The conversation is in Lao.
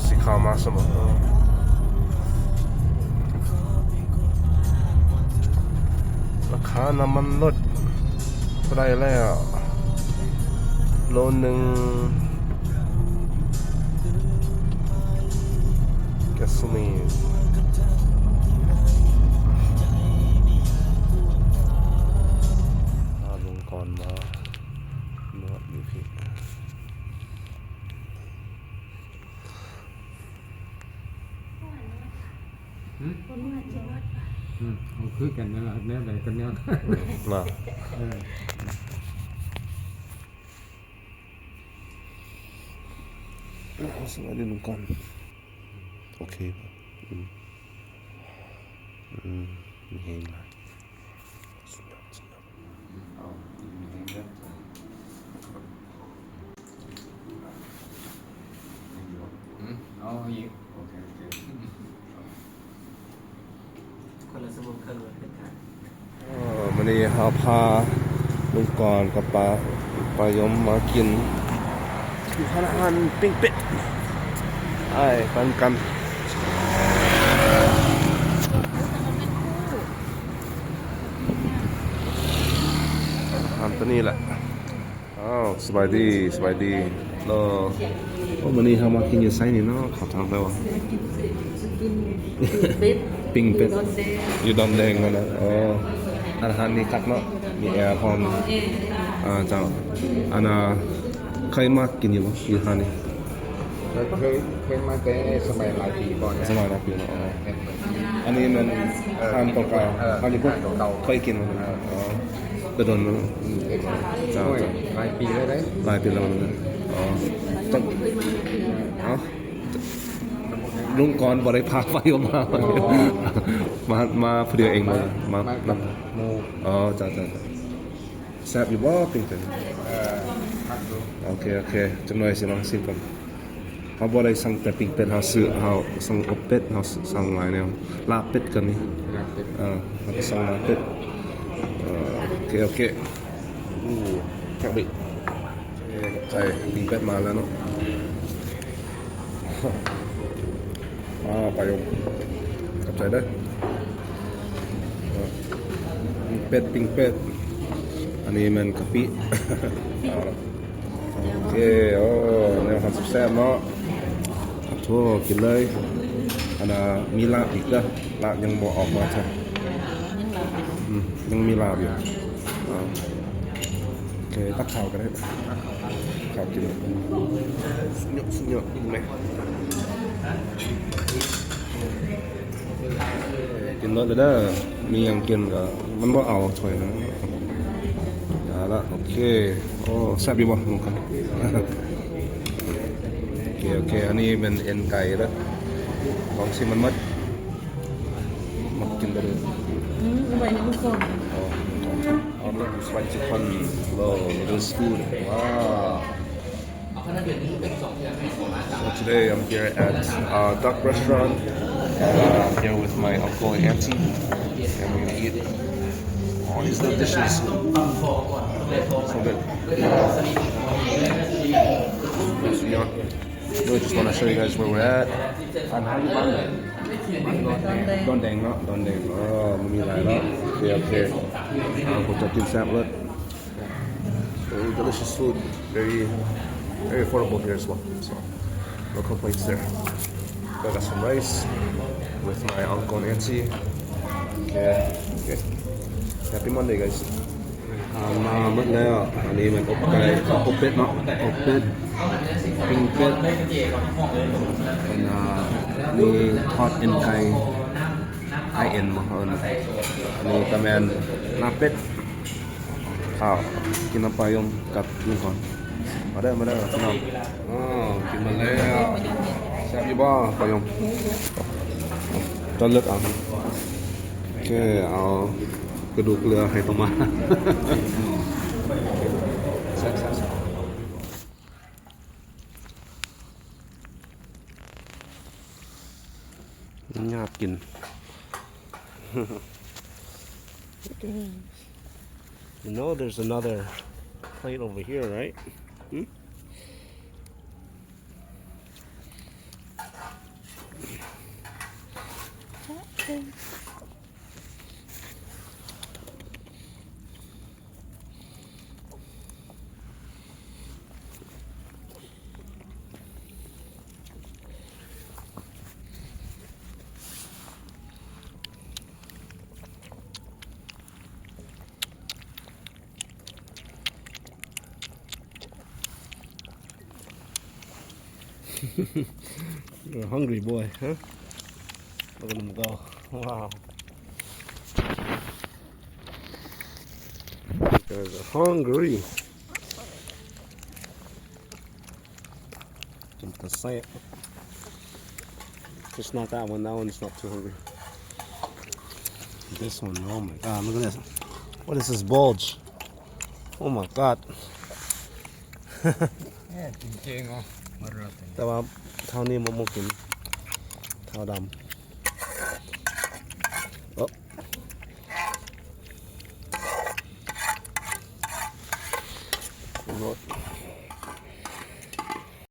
ຊິເຂົ້າມາສະໝົດ. ລາຄານ້ຳມັນລົດເທົ່າໃດແລ້ວ? ໂລໜຶ່ງ ແກສໂຊລີນ. ພາລຸງກອນມານວດຢູ່ພີ້. ຫືມ? ອືມ ເອົາຄືກັນນັ້ນລະ ແນວໃດກໍແນວນັ້ນ ວ່າ ເອີ ສະບາຍດີລຸງກອນ. ໂອເຄ ອືມ ອືມ ມີແຮງຫຼາຍ. ເອົາອີກ ໂອເຄ ໂອເຄ ຄົນລະຊົ່ວໂມງເຄິ່ງແລ້ວຄືກັນ. ເອີ ມື້ນີ້ເຮົາພາລຸງກອນກັບປ້າ ປ້າຍົມມາກິນຢູ່ຮ້ານອາຫານປີ້ງເປັດ ອ້າຍປັນກັນ. ຮ້ານໂຕນີ້ແຫຼະ. ອ້າວ ສະບາຍດີ ສະບາຍດີເນາະ. ໂອ້ ມື້ນີ້ເຮົາມາກິນຢູ່ໃສນີ້ເນາະ? ເຂົ້າທາງໄດ້ບໍ່? ປີ້ງເປັດ ປີ້ງເປັດ ຢູ່ດອນແດງ ຢູ່ດອນແດງນັ້ນນະ. ອໍ ອາຫານນີ້ຄັກເນາະ ມີແອພ້ອມ. ເອີ ເຈົ້າ ອັນນ່າ ເຄີຍມາກິນຢູ່ບໍ່ ຢູ່ຮ້ານນີ້? ເຄີຍ ເຄີຍມາແຕ່ສະໄໝຫຼາຍປີກ່ອນ. ສະໄໝຫຼາຍປີເນາະ. ອັນນີ້ແມ່ນຮ້ານເກົ່າໆ ເອີ ຮ້ານຢູ່ພຸ້ນ ເກົ່າໆ ເຄີຍກິນບໍ່? ເອີ ແຕ່ດົນແລ້ວ. ອືມ ເຈົ້າ ໂອ້ຍ ເຈົ້າ ຫຼາຍປີແລ້ວເດ້. ຫຼາຍປີແລ້ວເນາະ. ອໍ ເຈົ້າ ເອົ້າ ລຸງກອນບໍ່ໄດ້ພາໄປມາ ມາ ມາຜູ້ດຽວເອງບໍ່? ມາ ມາກັບໝູ່. ອໍ ເຈົ້າ ເຈົ້າ ເຈົ້າ. ແຊບຢູ່ບໍ່ປີ້ງເປັດ? ເອີ ຄັກຢູ່. ໂອເຄ ໂອເຄ ຈັກໜ່ອຍຊິລອງຊິມກ່ອນ. ເຮົາບໍ່ໄດ້ສັ່ງແຕ່ປີ້ງເປັດ ເຮົາຊື້ ເຮົາສັ່ງອົບເປັດ ເຮົາສັ່ງຫຼາຍແນວ. ລາບເປັດກໍມີ ລາບເປັດ. ເອີ ເຮົາກໍສັ່ງລາບເປັດ. ເອີ ໂອເຄ ໂອເຄ. ໂອ້ ຄັກເດ. ໃສ່ປີ້ງເປັດມາແລ້ວເນາະ. ອ້າວ ປາຍົມ ຂອບໃຈເດີ. ປີ້ງເປັດ ປີ້ງເປັດ ອັນນີ້ແມ່ນກະປິ. ເອົາລະ ໂອເຄ. ໂອ້ ແນວຫັ້ນແຊບໆເນາະ. ໂທ້ ກິນເລີຍ. ອັນນ່າ ມີລາບອີກເດີ ລາບຍັງບໍ່ອອກມາເທື່ອ. ອືມ ຍັງມີລາບຢູ່. ອ່າ ໂອເຄ ຕັກເຂົ້າກໍໄດ້ ເຂົ້າກິນ. ສຸດຍອດ ສຸດຍອດ ເບິ່ງແດ່. ກິນເບິດແລ້ວເດີ ມີຫຍັງກິນກໍມັນບໍ່ເອົາຖ້ວຍນະ. ເອົາລະ ໂອເຄ. ໂອ້ ແຊບຢູ່ບໍ່ ລຸງກອນ? ໂອເຄ ໂອເຄ ອັນນີ້ແມ່ນເອັນໄກ່ເດີ ລອງຊິມມັນໝົດ. ມັກກິນບໍ່ເດີ? ອືມ ເອົາໄວ້ໃຫ້ລູກກ່ອນ. ອໍ ເອົາ ສະໄປຊີຄອນ ໂລ ເດີສະກູດ ວ້າວ. So today I'm here at, uh, Duck Restaurant. Uh, I'm here with my uncle and auntie, and we're gonna eat all these little dishes. So good. Yes, we are. Really just wanna show you guys where we're at. ອັນເຮົາຢູ່ບ້ານໃດ? ດອນແດງເນາະ ດອນແດງ. ອໍ ມັນມີຫຼາຍເນາະ. ໂອເຄ ໂອເຄ. ເອົາ ພວກເຈົ້າກິນແຊບເລີດ. Very delicious food. Very, very affordable here as well. So, no complaints there. I got some rice with my uncle and auntie. ໂອເຄ ໂອເຄ. Happy Monday, guys. ອາ ມາໝົດແລ້ວ. ອັນນີ້ແມ່ນອົບໄກ່ ອົບເປັດເນາະ ອົບເປັດ ປີ້ງເປັດ ເປັນ ອາ ມີທອດເອັນໄກ່ ໄອເອັນບໍ່ເອີ້ນ. ອັນນີ້ກໍແມ່ນລາບເປັດ. ເຂົ້າ ກິນນຳປາຍົມກັບລຸງກ່ອນ. ມາເດີ ມາເດີພີ່ນ້ອງ. ອໍ ກິນມາແລ້ວ. ແຊບຢູ່ບໍ່ປາຍົມ? ຈອນເລືອກເອົາ. ໂອເຄ ເອົາກະດູກເຫຼືອໃຫ້ຕົວມາ. ແຊບໆໆ. ຍາກກິນ. You know there's another plate over here, right? Hmm? You're a hungry boy, huh? Look at him go. Wow. These guys are hungry. Just a sip. Just not that one. That one's not too hungry. This one, oh my God, look at this. What is this bulge? Oh my God. ເອີ ກິນເກັ່ງເນາະ ມາເຣືອ ແຕ່ວ່າເທົ່ານີ້ບໍ່ ບໍ່ກິນ ເທົ່າດຳ ເອີ ໂອ້